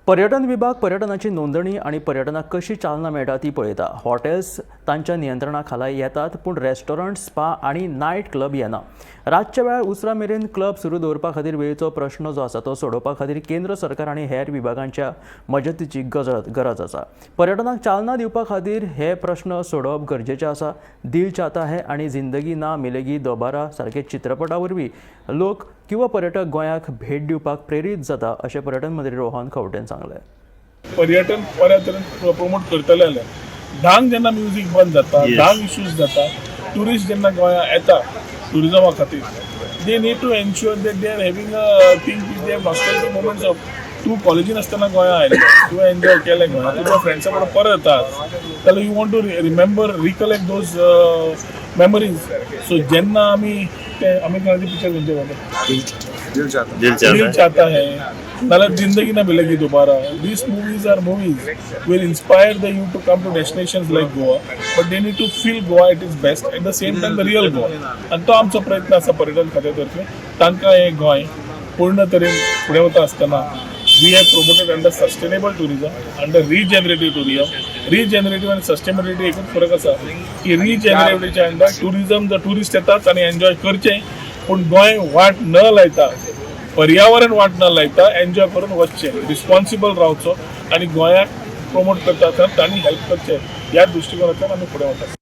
पर्यटन विभाग पर्यटनाची नोंदणी आनी पर्यटनाक कशी चालना मेळटा ती पळयता. हॉटेल्स तांच्या नियंत्रणा खाला येतात, पूण रेस्टॉरंट, स्पा आनी नायट क्लब येना. रातच्या वेळार उसरां मेरेन क्लब सुरू दवरपा खातीर वेळचो प्रश्न जो आसा तो सोडोवपा खातीर केंद्र सरकार आनी हेर विभागांच्या मजतीची गरज आसा. पर्यटनाक चालना दिवपा खातीर हे प्रश्न सोडोवप गरजेचें आसा. दिल चाहता है आनी जिंदगी ना मिलेगी दोबारा सारके चित्रपटा वरवीं लोक किंवा पर्यटक गोंयाक भेट दिवपाक प्रेरीत जाता, अशें पर्यटन मंत्री रोहन खंवटेन सांगलें. पर्यटन बऱ्या तरेन प्रमोट करतले जाल्यार 10क जेन्ना म्युजीक बंद जाता, 10क इश्यूज जाता. ट्युरिस्ट जेन्ना गोंया येता ट्युरिजमा खातीर, they need to ensure that they are having a thing which they have nostalgic moments of. तूं कॉलेजीन आसतना गोंया आयले, तुवें एन्जॉय केलें गोंया, तुज्या फ्रेंड्सा बरोबर परत येता जाल्यार you want to remember, recollect those memories. So जेन्ना आमी ते आमी कोणाचे पिक्चर खंयचे जाता? दिल चाहता. दिल चाहता दिल है. चाहता है, नाल्यार जिंदगी ना मिलेगी दोबारा. These movies are movies will inspire the youth to come to destinations like Goa, but they need to feel Goa at its best, at the same time the real Goa. आनी तो आमचो प्रयत्न आसा पर्यटन खात्या तर्फे. तांकां हें गोंय पूर्ण तरेन फुडें वता आसतना we have promoted under sustainable tourism, under regenerative tourism. Regenerative आनी सस्टेनेबिलिटी एकूच फरक आसा की रिजनरेटिव्हच्या अंडर टुरिझम जर ट्युरिस्ट येतात आनी एन्जॉय करचें, पूण गोंय वाट न लायता, पर्यावरण वाट न लायता एन्जॉय करून वचचें, रिस्पॉन्सिबल रावचो आनी गोंयाक प्रमोट करता आसतना तांणी हेल्प करचें, ह्या दृश्टिकोनांतल्यान आमी फुडें वतात.